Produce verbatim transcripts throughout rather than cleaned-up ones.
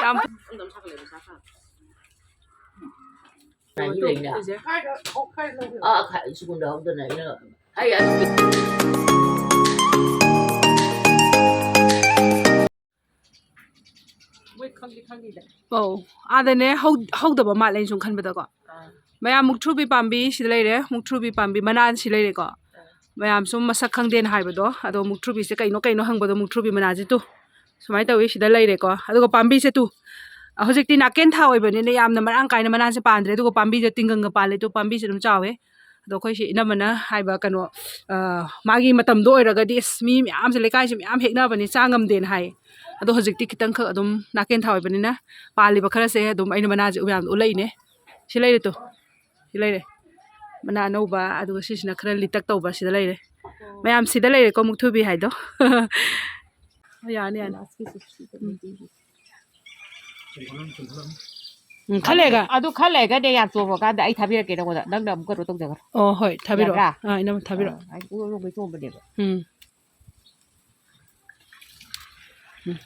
ꯌꯥꯝ ꯑꯥ, ꯈꯥ-, ꯁ꯭ꯀꯨꯜꯗ ꯍꯧꯗꯅ ꯑꯩꯅ, ꯑꯩ ꯑꯗꯨꯒꯤ ꯃꯣꯏ ꯈꯪꯗꯤ ꯈꯪꯉꯤꯗ꯫ ꯑꯧ, ꯑꯥꯗꯅꯦ ꯍꯧ-, ꯍꯧꯗꯕ ꯃꯥꯜꯂꯦ ꯑꯩꯅ ꯁꯨꯝ ꯈꯟꯕꯗꯀꯣ꯫ ꯑꯥ꯫ ꯃꯌꯥꯝ ꯃꯨꯛꯊ꯭ꯔꯨꯕꯤ ꯄꯥꯝꯕꯤ ꯁꯤꯗ ꯂꯩꯔꯦ, ꯃꯨꯛꯊ꯭ꯔꯨꯕꯤ ꯄꯥꯝꯕꯤ ꯃꯅꯥ ꯁꯤ ꯂꯩꯔꯦꯀꯣ꯫ ꯑꯥ꯫ ꯃꯌꯥꯝ ꯁꯨꯝ ꯃꯁꯛ ꯈꯪꯗꯦꯅ ꯍꯥꯏꯕꯗꯣ, ꯑꯗꯣ ꯃꯨꯛꯊ꯭ꯔꯨꯕꯤꯁꯦ ꯀꯩꯅꯣ ꯀꯩꯅꯣ ꯍꯪꯕꯗꯣ ꯃꯨꯛꯊ꯭ꯔꯨꯕꯤ ꯃꯅꯥꯁꯦ ꯇꯨ ꯁꯨꯃꯥꯏꯅ ꯇꯧꯋꯤ, ꯁꯤꯗ ꯂꯩꯔꯦꯀꯣ꯫ ꯑꯗꯨꯒ ꯄꯥꯝꯕꯤꯁꯦ ꯇꯨ, ꯍꯧꯖꯤꯛꯇꯤ ꯅꯥꯀꯦꯟ ꯊꯥ ꯑꯣꯏꯕꯅꯤꯅ ꯌꯥꯝꯅ ꯃꯔꯥꯡ ꯀꯥꯏꯅ ꯃꯅꯥꯁꯦ ꯄꯥꯟꯗ꯭ꯔꯦ, ꯑꯗꯨꯒ ꯄꯥꯝꯕꯤꯁꯦ ꯇꯤꯡꯒꯪꯒ ꯄꯥꯜꯂꯦ ꯇꯨ, ꯄꯥꯝꯕꯤꯁꯦ ꯑꯗꯨꯝ ꯆꯥꯎꯋꯦ꯫ ꯑꯗꯣ ꯑꯩꯈꯣꯏ ꯁꯤ ꯏꯅꯝꯃꯅ ꯍꯥꯏꯕ ꯀꯩꯅꯣ, ꯑ, ꯃꯥꯒꯤ ꯃꯇꯝꯗꯣ ꯑꯣꯏꯔꯒꯗꯤ ꯑꯁ ꯃꯤ ꯃꯌꯥꯝꯁꯦ, ꯂꯩꯀꯥꯏꯁꯦ ꯃꯌꯥꯝ ꯍꯦꯛꯅꯕꯅꯤ, ꯆꯥ ꯉꯝꯗꯦꯅ ꯍꯥꯏ꯫ ꯑꯗꯣ ꯍꯧꯖꯤꯛꯇꯤ ꯈꯤꯇꯪꯈꯛ ꯑꯗꯨꯝ ꯅꯥꯀꯦꯟ ꯊꯥ ꯑꯣꯏꯕꯅꯤꯅ ꯄꯥꯜꯂꯤꯕ ꯈꯔꯁꯦ ꯑꯗꯨꯝ ꯑꯩꯅ ꯃꯅꯥꯁꯦ ꯃꯌꯥꯝꯗ ꯎꯠꯂꯛꯏꯅꯦ꯫ ꯁꯤ ꯂꯩꯔꯦ ꯇꯨ, ꯁꯤ ꯂꯩꯔꯦ ꯃꯅꯥ ꯑꯅꯧꯕ, ꯑꯗꯨꯒ ꯁꯤꯁꯤꯅ ꯈꯔ ꯂꯤꯇꯛ ꯇꯧꯕ ꯁꯤꯗ ꯂꯩꯔꯦ꯫ ꯃꯌꯥꯝ ꯁꯤꯗ ꯂꯩꯔꯦꯀꯣ ꯃꯨꯛꯊ꯭ꯔꯨꯕꯤ ꯍꯥꯏꯗꯣ꯫ ꯌꯥꯅꯤ, ꯌꯥꯅꯤ꯫ ꯎꯝ꯫ ꯎꯝ, ꯈꯔ ꯂꯩꯔꯒ꯫ ꯑꯗꯨ ꯈꯔ ꯂꯩꯔꯒꯅꯦ ꯌꯥꯝ ꯆꯣꯡꯉꯀꯥꯟꯗ ꯑꯩ ꯊꯥꯕꯤꯔꯛꯀꯦ ꯅꯉꯣꯟꯗ, ꯅꯪꯅ ꯑꯃꯨꯛ ꯀꯩꯅꯣ ꯇꯧꯖꯈ꯭ꯔꯣ꯫ ꯑꯣ, ꯍꯣꯏ, ꯊꯥꯕꯤꯔꯛꯑꯣ꯫ ꯌꯥꯕ꯭ꯔꯥ? ꯑꯥ, ꯏꯅꯝꯃ ꯊꯥꯕꯤꯔꯛꯑꯣ꯫ ꯑꯥ, ꯑꯩ ꯎꯔꯨꯝ ꯎꯔꯨꯝꯒꯩ ꯆꯣꯡꯕꯅꯦꯕ꯫ ꯎꯝ꯫ ꯎꯝ꯫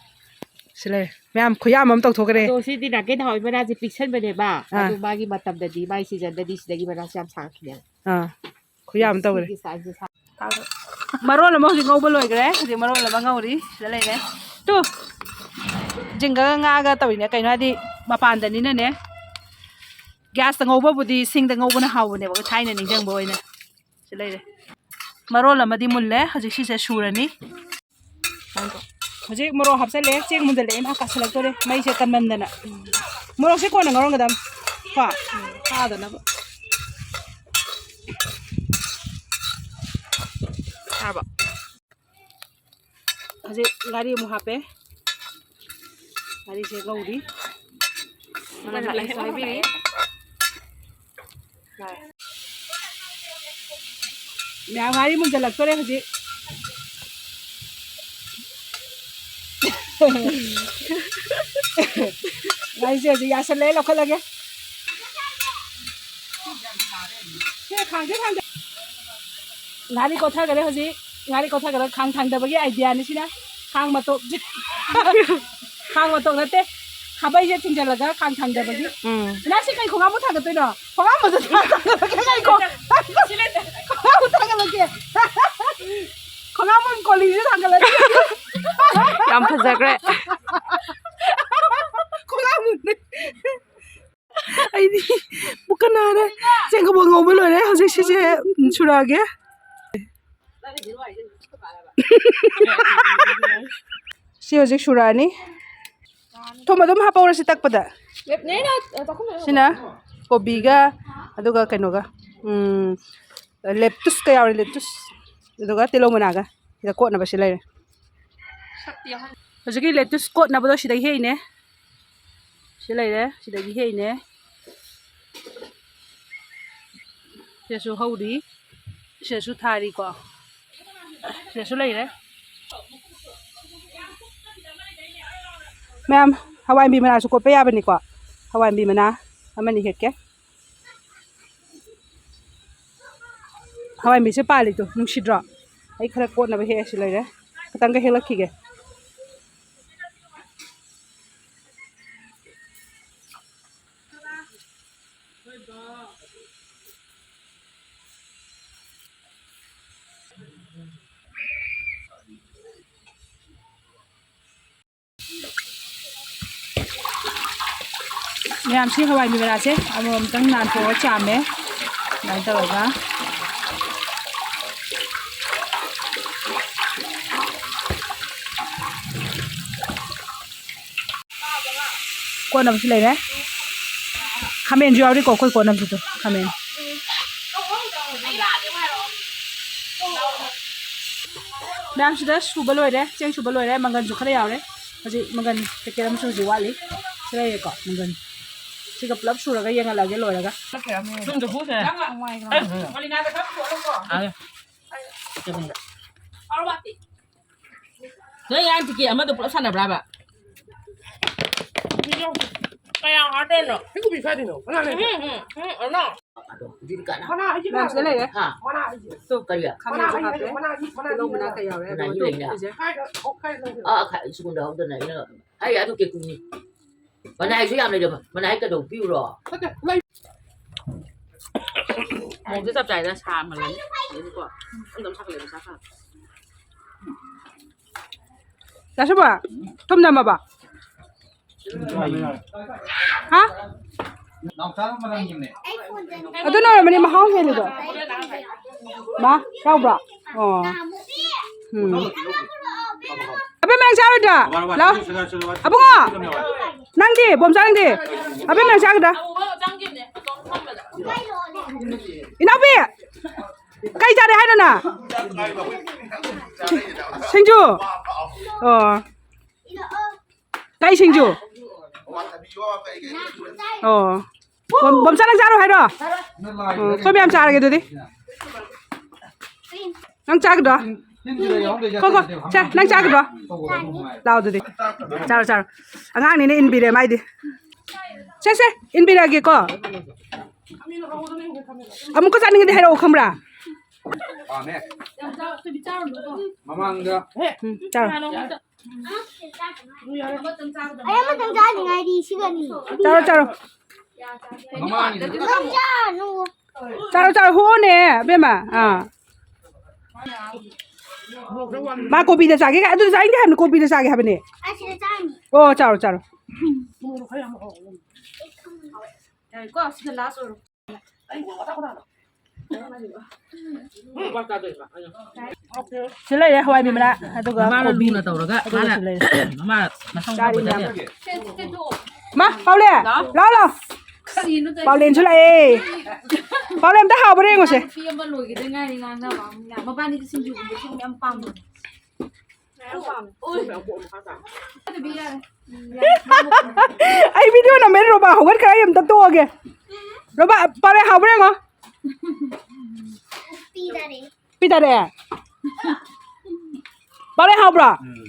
ꯁꯤ ꯂꯩꯔꯦ꯫ ꯃꯌꯥꯝ ꯈꯨꯌꯥꯝ ꯑꯃ ꯇꯧꯊꯣꯛꯈ꯭ꯔꯦ꯫ ꯑꯗꯣ ꯁꯤꯗꯤ ꯅꯥꯀꯦꯟ ꯊꯥ ꯑꯣꯏ ꯃꯅꯥꯁꯦ ꯄꯤꯛꯁꯟꯕꯅꯦꯕ꯫ ꯑꯥ꯫ ꯑꯗꯨ ꯃꯥꯒꯤ ꯃꯇꯝꯗꯗꯤ, ꯃꯥꯒꯤ ꯁꯤꯖꯟꯗꯗꯤ ꯁꯤꯗꯒꯤ ꯃꯅꯥꯁꯦ ꯌꯥꯝ ꯁꯥꯡꯉꯛꯈꯤꯅꯦꯕ꯫ ꯑꯥ꯫ ꯈꯨꯌꯥꯝ ꯑꯃ ꯇꯧꯈ꯭ꯔꯦ꯫ ꯁꯤꯒꯤ sizeꯁꯦ ꯁꯥꯡ- ꯃꯔꯣꯜ ꯑꯃ ꯍꯧꯖꯤꯛ ꯉꯧꯕ ꯂꯣꯏꯈ꯭ꯔꯦ꯫ ꯍꯧꯖꯤꯛ ꯃꯔꯣꯜ ꯑꯃ ꯉꯧꯔꯤ꯫ ꯁꯤꯗ ꯂꯩꯔꯦ꯫ ꯇꯨ! ꯖꯤꯡꯒꯒ ꯉꯥꯒ ꯇꯧꯔꯤꯅꯦ꯫ ꯀꯩꯅꯣ ꯍꯥꯏꯗꯤ ꯃꯄꯥꯟꯗꯅꯤꯅꯅꯦ꯫ Gasꯇ ꯉꯧꯕꯕꯨꯗꯤ ꯁꯤꯡꯗ ꯉꯧꯕꯅ ꯍꯥꯎꯕꯅꯦꯕ, ꯊꯥꯏꯅ ꯅꯤꯡꯁꯤꯡꯕ ꯑꯣꯏꯅ꯫ ꯁꯤ ꯂꯩꯔꯦ꯫ ꯃꯔꯣꯜ ꯑꯃꯗꯤ ꯃꯨꯜꯂꯦ꯫ ꯍꯧꯖꯤꯛ ꯁꯤꯁꯦ ꯁꯨꯔꯅꯤ꯫ ꯍꯧꯖꯤꯛ ꯃꯣꯔꯣꯛ ꯍꯥꯞꯆꯜꯂꯦ꯫ ꯆꯦꯡ ꯃꯨꯟꯖꯜꯂꯛꯑꯦ꯫ ꯃꯥ ꯀꯥꯁꯜꯂꯛꯇꯣꯔꯦ꯫ ꯃꯩꯁꯦ ꯀꯟꯃꯟꯗꯅ꯫ ꯃꯣꯔꯣꯛꯁꯦ ꯀꯣꯟꯅ ꯉꯧꯔꯝꯒꯗꯕꯅꯤ꯫ ꯀꯣ? ꯊꯥꯗꯅꯕ꯫ ꯌꯥꯔꯕꯣ? ꯍꯧꯖꯤꯛ ꯉꯥꯔꯤ ꯑꯃꯨꯛ ꯍꯥꯞꯄꯦ꯫ ꯉꯥꯔꯤꯁꯦ ꯉꯧꯔꯤ꯫ ꯃꯅꯝ ꯂꯥꯛꯑꯦ, ꯍꯥꯏꯕꯤꯔꯤ꯫ ꯃꯌꯥꯝ ꯉꯥꯔꯤ ꯃꯨꯟꯖꯜꯂꯛꯇꯣꯔꯦ ꯍꯧꯖꯤꯛ꯫ ꯉꯥꯔꯤꯁꯦ ꯍꯧꯖꯤꯛ ꯌꯥꯁꯜꯂꯛꯑꯦ, ꯂꯧꯈꯠꯂꯒꯦ꯫ ꯁꯦ, ꯈꯥꯡꯁꯦ, ꯈꯥꯡꯁꯦ꯫ ꯉꯥꯔꯤ ꯀꯣꯠꯊꯈꯔꯦ ꯍꯧꯖꯤꯛ꯫ ꯉꯥꯔꯤ ꯀꯣꯊꯒꯗ ꯈꯥꯡ ꯊꯥꯡꯗꯕꯒꯤ ꯑꯥꯏꯗꯤꯌꯥꯅꯤ ꯁꯤꯅ꯫ ꯈꯥꯡ ꯃꯇꯣꯛ ꯈꯥꯡ ꯃꯇꯣꯛ ꯅꯠꯇꯦ, ꯈꯥꯕꯩꯁꯦ ꯆꯤꯡꯁꯤꯜꯂꯒ ꯈꯥꯡ ꯊꯥꯡꯗꯕꯒꯤ꯫ ꯎꯝ꯫ ꯏꯅꯥ, ꯁꯤ ꯀꯩ ꯈꯣꯡꯒꯥꯝꯕꯨ ꯊꯥꯡꯒꯠꯇꯣꯏꯅꯣ? ꯈꯣꯡꯒꯥꯝꯕꯨꯁꯨ ꯊꯥꯡꯒꯠꯂꯒꯦ, ꯀꯩ ꯈꯣꯡ-, ꯈꯣꯡꯒꯥꯝꯕꯨ ꯊꯥꯡꯒꯠꯂꯒꯦ꯫ ꯈꯣꯡꯒꯥꯝꯕꯨ ꯀꯣꯂꯤꯁꯨ ꯊꯥꯡꯒꯠꯂꯒꯦ꯫ ꯌꯥꯝ ꯐꯖꯈ꯭ꯔꯦ꯫ ꯈꯣꯡꯒꯥꯝꯕꯨ꯫ ꯑꯩꯗꯤ ꯄꯨꯛꯀ ꯅꯥꯔꯦ꯫ ꯆꯦꯡ ꯀꯕꯣꯛ ꯉꯧꯕ ꯂꯣꯏꯔꯦ꯫ ꯍꯧꯖꯤꯛ ꯁꯤꯁꯦ ꯁꯨꯔꯛꯑꯒꯦ꯫ ꯁꯤ ꯍꯧꯖꯤꯛ ꯁꯨꯔꯛꯑꯅꯤ꯫ ꯊꯨꯝ ꯑꯗꯨꯝ ꯍꯥꯞꯄꯧꯔꯁꯤ ꯇꯛꯄꯗ꯫ ꯁꯤꯅ ꯀꯣꯕꯤꯒ, ꯑꯗꯨꯒ ꯀꯩꯅꯣꯒ, ꯎꯝ, ꯂꯦꯇꯨꯁꯀ ꯌꯥꯎꯔꯦ, ꯂꯦꯇꯨꯁ꯫ ꯑꯗꯨꯒ ꯇꯤꯜꯍꯧ ꯃꯅꯥꯒ꯫ ꯁꯤꯗ ꯀꯣꯠꯅꯕ ꯁꯤ ꯂꯩꯔꯦ꯫ ꯍꯧꯖꯤꯛꯀꯤ ꯂꯦꯇꯨꯁ ꯀꯣꯠꯅꯕꯗꯣ ꯁꯤꯗꯒꯤ ꯍꯦꯛꯏꯅꯦ꯫ ꯁꯤ ꯂꯩꯔꯦ, ꯁꯤꯗꯒꯤ ꯍꯦꯛꯏꯅꯦ꯫ ꯁꯤꯗꯁꯨ ꯍꯧꯔꯤ, ꯁꯤꯗꯁꯨ ꯊꯥꯔꯤꯀꯣ, ꯁꯤꯗꯁꯨ ꯂꯩꯔꯦ꯫ ꯃꯌꯥꯝ, ꯍꯋꯥꯏ ꯃꯨꯕꯤ ꯃꯅꯥꯁꯨ ꯀꯣꯠꯄ ꯌꯥꯕꯅꯤꯀꯣ꯫ ꯍꯋꯥꯏ ꯃꯨꯕꯤ ꯃꯅꯥ ꯑꯃꯅꯤ ꯍꯦꯛꯀꯦ꯫ ꯍꯋꯥꯏ ꯃꯨꯕꯤꯁꯦ ꯄꯥꯜꯂꯤꯗꯣ ꯅꯨꯡꯁꯤꯗ꯭ꯔꯣ? ꯑꯩ ꯈꯔ ꯀꯣꯠꯅꯕ ꯍꯦꯛꯑꯁꯤ ꯂꯩꯔꯦ, ꯈꯤꯇꯪꯒ ꯍꯦꯛꯂꯛꯈꯤꯒꯦ꯫ ꯃꯌꯥꯝꯁꯤ ꯍꯋꯥꯏ ꯃꯨꯕꯤ ꯃꯅꯥꯁꯦ ꯑꯃꯃꯝꯇꯪ ꯅꯥꯟꯊꯣꯛꯑ ꯆꯥꯝꯃꯦ꯫ ꯑꯗꯨꯃꯥꯏꯅ ꯇꯧꯔꯒ ꯀꯣꯠꯅꯕꯁꯨ ꯂꯩꯔꯦ꯫ ꯈꯥꯃꯦꯟꯁꯨ ꯌꯥꯎꯔꯤꯀꯣ ꯑꯩꯈꯣꯏ ꯀꯣꯠꯅꯕꯁꯤꯗ꯫ ꯈꯥꯃꯦꯟ꯫ ꯃꯌꯥꯝꯁꯤꯗ ꯁꯨꯕ ꯂꯣꯏꯔꯦ, ꯆꯦꯡ ꯁꯨꯕ ꯂꯣꯏꯔꯦ, ꯃꯪꯒꯟꯁꯨ ꯈꯔ ꯌꯥꯎꯔꯦ꯫ ꯍꯧꯖꯤꯛ ꯃꯪꯒꯟ packet ꯑꯃꯁꯨ ꯍꯧꯖꯤꯛ ꯋꯥꯠꯂꯤ꯫ ꯁꯤ ꯂꯩꯔꯦꯀꯣ ꯃꯪꯒꯟ꯫ ꯁꯤꯒ ꯄꯨꯂꯞ ꯁꯨꯔꯒ ꯌꯦꯡꯍꯜꯂꯛꯑꯒꯦ ꯂꯣꯏꯔꯒ꯫ ꯅꯪ ꯆꯐꯨꯁꯦ꯫ ꯅꯣꯏ ꯉꯔꯥꯡ ticket ꯑꯃꯗꯣ ꯄꯨꯂꯞ ꯁꯥꯟꯅꯕ꯭ꯔꯥꯕ? ꯀꯌꯥ ꯍꯥꯞꯇꯣꯏꯅꯣ? ꯁꯤ ꯀꯣꯕꯤ ꯀꯥꯏꯗꯩꯅꯣ? ꯀꯅꯥ ꯂꯩꯒꯦ? ꯎꯝ, ꯎꯝ, ꯎꯝ, ꯎꯝ, ꯎꯝ꯫ ꯑꯗꯣ ꯍꯧꯖꯤꯛꯇꯤ ꯀꯟꯅ ꯃꯅꯥ ꯑꯩꯁꯦ ꯃꯌꯥꯝ ꯁꯤꯗ ꯂꯩꯔꯦ꯫ ꯍꯥ? ꯃꯅꯥ ꯑꯩꯁꯦ꯫ ꯇꯨ, ꯀꯔꯤ? ꯈꯥꯃꯦꯟꯁꯨ ꯃꯅꯥ ꯑꯩ ꯍꯥꯞꯄꯦ꯫ ꯂꯩꯔꯦ, ꯃꯅꯥ ꯑꯩ, ꯃꯅꯥ ꯇꯤꯜꯍꯧ ꯑꯩ ꯃꯅꯥ ꯂꯩꯔꯦ꯫ ꯀꯩ ꯌꯥꯎꯔꯦ? ꯃꯅꯥ ꯑꯗꯨꯒ ꯑꯩ ꯂꯩꯅꯦ꯫ ꯇꯣꯠꯂꯤꯁꯦ꯫ ꯀꯥꯏꯗ? ꯑꯣ, ꯀꯥꯏꯗ ꯂꯩꯔꯦ? ꯑꯥ, ꯈꯥ-, ꯁꯤꯒꯨꯝꯕ ꯍꯧꯗꯅ ꯑꯩꯅ ꯍꯥꯏ, ꯑꯗꯨ ꯀꯦꯀꯨꯅꯤ꯫ ꯃꯅꯥꯏꯁꯨ ꯌꯥꯝ ꯂꯩꯔꯕ꯫ ꯃꯅꯥꯏ ꯀꯩꯗꯧ ꯄꯤꯎꯔꯣ? ꯅꯠꯇꯦ, ꯂꯩ꯫ ꯃꯣꯔꯣꯛꯁꯦ ꯆꯞ ꯆꯥꯏꯗ, ꯁꯥꯃꯜꯂꯅꯤ꯫ ꯑꯗꯨꯀꯣ, ꯏꯆꯝ ꯆꯝ ꯁꯥꯒꯠꯂꯦꯕ, ꯆꯥꯛ ꯈꯔ꯫ ꯗꯥ ꯁꯨꯕ, ꯊꯨꯝ ꯅꯝꯃꯕ? ꯍꯥ? ꯅꯥꯎꯆꯥꯅ ꯃꯔꯝꯒꯤꯅꯦ꯫ ꯑꯗꯨꯅ ꯑꯣꯏꯔꯝꯃꯅꯤ ꯃꯍꯥꯎ ꯍꯦꯜꯂꯤꯗꯣ꯫ ꯃꯥ, ꯌꯥꯎꯕ꯭ꯔꯣ? ꯑꯣ꯫ ꯎꯝ꯫ ꯑꯕꯦꯝꯃ, ꯅꯪ ꯆꯥꯔꯣꯏꯗ꯭ꯔꯥ? ꯂꯥꯎ꯫ ꯑꯕꯨꯡꯉꯣ, ꯅꯪꯗꯤ, ꯕꯣꯝꯆꯥ, ꯅꯪꯗꯤ? ꯑꯕꯦꯝꯃ, ꯅꯪ ꯆꯥꯒꯗ꯭ꯔꯥ? ꯏꯅꯥꯎꯄꯤ, ꯀꯩ ꯆꯥꯔꯦ ꯍꯥꯏꯅꯣ ꯅꯪ? ꯁꯤꯡꯖꯨ? ꯑꯣ꯫ ꯀꯩ ꯁꯤꯡꯖꯨ? ꯑꯣ꯫ ꯕꯣꯝ-, ꯕꯣꯝꯆꯥ, ꯅꯪ ꯆꯥꯔꯣ ꯍꯥꯏꯔꯣ? ꯑꯣ, ꯑꯩꯈꯣꯏ ꯃꯌꯥꯝ ꯆꯥꯔꯒꯦ ꯑꯗꯨꯗꯤ꯫ ꯅꯪ ꯆꯥꯒꯗ꯭ꯔꯣ? ꯈꯣ, ꯈꯣ, ꯁꯦ, ꯅꯪ ꯆꯥꯒꯗ꯭ꯔꯣ? ꯂꯥꯛꯑꯣ ꯑꯗꯨꯗꯤ꯫ ꯆꯥꯔꯣ, ꯆꯥꯔꯣ꯫ ꯑꯉꯥꯡꯅꯤꯅ ꯏꯟꯕꯤꯔꯦ ꯃꯥꯏꯗꯤ꯫ ꯁꯦ, ꯁꯦ, ꯏꯟꯕꯤꯔꯛꯑꯒꯦꯀꯣ꯫ ꯑꯃꯨꯛꯀ ꯆꯥꯅꯤꯡꯉꯗꯤ ꯍꯥꯏꯔꯛꯑꯣ, ꯈꯪꯕ꯭ꯔꯥ? ꯄꯥꯝꯃꯦ꯫ ꯃꯃꯥꯡꯗ ꯎꯝ, ꯆꯥꯔꯣ꯫ ꯑꯩ ꯑꯃꯇꯪ ꯆꯥꯅꯤꯡꯉꯥꯏꯗꯤ ꯁꯤꯒꯅꯤ꯫ ꯆꯥꯔꯣ, ꯆꯥꯔꯣ꯫ ꯃꯃꯥꯡꯒꯤꯗ ꯂꯣꯏ ꯆꯥꯅꯨ꯫ ꯆꯥꯔꯣ, ꯆꯥꯔꯣ, ꯍꯨꯛꯑꯣꯅꯦ, ꯑꯕꯦꯝꯃ꯫ ꯑꯥ꯫ ꯃꯥ ꯀꯣꯕꯤꯗ ꯆꯥꯒꯦ ꯀꯥꯏ, ꯑꯗꯨꯗ ꯆꯥꯅꯤꯡꯗꯦ ꯍꯥꯏꯕꯅꯤ, ꯀꯣꯕꯤꯗ ꯆꯥꯒꯦ ꯍꯥꯏꯕꯅꯦ꯫ ꯑꯩ ꯁꯤꯗ ꯆꯥꯅꯤ꯫ ꯑꯣ, ꯆꯥꯔꯣ, ꯆꯥꯔꯣ꯫ ꯌꯥꯔꯦꯀꯣ, ꯁꯤꯅ last ꯑꯣꯏꯔꯣ꯫ ꯁꯤ ꯂꯩꯔꯦ ꯍꯋꯥꯏ ꯃꯤꯃꯅꯥ, ꯑꯗꯨꯒ ꯃꯃꯥꯅ ꯀꯣꯕꯤ꯫ ꯂꯨꯅ ꯇꯧꯔꯒ ꯑꯗꯨꯒ ꯃꯥꯅ ꯁꯤ ꯂꯩꯔꯦ꯫ ꯃꯃꯥ ꯃꯁꯝ ꯆꯥꯔꯤ ꯀꯛꯄꯗꯅꯦ꯫ ꯃꯌꯥꯝ꯫ ꯃꯥ, ꯄꯥꯎꯂꯦ, ꯂꯥꯎ, ꯂꯥꯎ꯫ ꯄꯥꯎꯂꯦꯟꯁꯨ ꯂꯥꯛꯑꯦ꯫ ꯄꯥꯎꯂꯦꯟ ꯑꯝꯇ ꯍꯥꯎꯕ꯭ꯔꯥ ꯌꯦꯡꯉꯨꯁꯦ꯫ ꯅꯨꯄꯤ ꯑꯃ ꯂꯣꯏꯒꯤꯗ ꯉꯥꯏꯔꯤ ꯉꯥꯡꯅꯕ ꯑꯃ ꯂꯥꯛꯑꯦ꯫ ꯃꯕꯥꯅꯤꯗꯤ ꯁꯤꯡꯖꯨꯒꯨꯝꯕ ꯁꯨꯝ ꯌꯥꯝ ꯄꯥꯝꯕꯅꯦ꯫ ꯑꯩ video ꯅꯝꯃꯦ, ꯔꯣꯕꯥ ꯍꯧꯒꯠꯈ꯭ꯔꯦ, ꯑꯩ ꯑꯝꯇ ꯇꯣꯛꯑꯒꯦ꯫ ꯔꯣꯕꯥ, ꯄꯥꯎꯂꯦꯟ ꯍꯥꯎꯕ꯭ꯔꯥ ꯌꯦꯡꯉꯣ꯫ ꯄꯤꯗꯔꯦ꯫ ꯄꯤꯗꯔꯦ꯫ ꯄꯥꯎꯂꯦꯟ ꯍꯥꯎꯕ꯭ꯔꯣ? ꯎꯝ꯫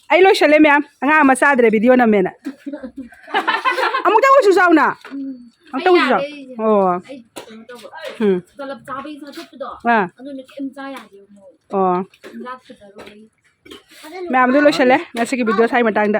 ꯑꯩ ꯂꯣꯏꯁꯜꯂꯦ ꯃꯌꯥꯝ꯫ ꯑꯉꯥꯡ ꯑꯃ ꯆꯥꯗ꯭ꯔꯦ video ꯅꯝꯃꯦꯅ꯫ ꯑꯃꯨꯛꯇꯪ ꯑꯣꯏꯁꯨ ꯆꯥꯎꯅ꯫ ꯑꯝꯇ ꯎꯁꯤꯁꯣ꯫ ꯑꯣ꯫ ꯎꯝ꯫ ꯑꯥ꯫ ꯑꯣ꯫ ꯃꯌꯥꯝꯗꯨ ꯂꯣꯏꯁꯜꯂꯦ ꯉꯁꯤꯒꯤ ꯚꯤꯗꯤꯑꯣ ꯁꯥꯏ ꯃꯇꯥꯡꯗ꯫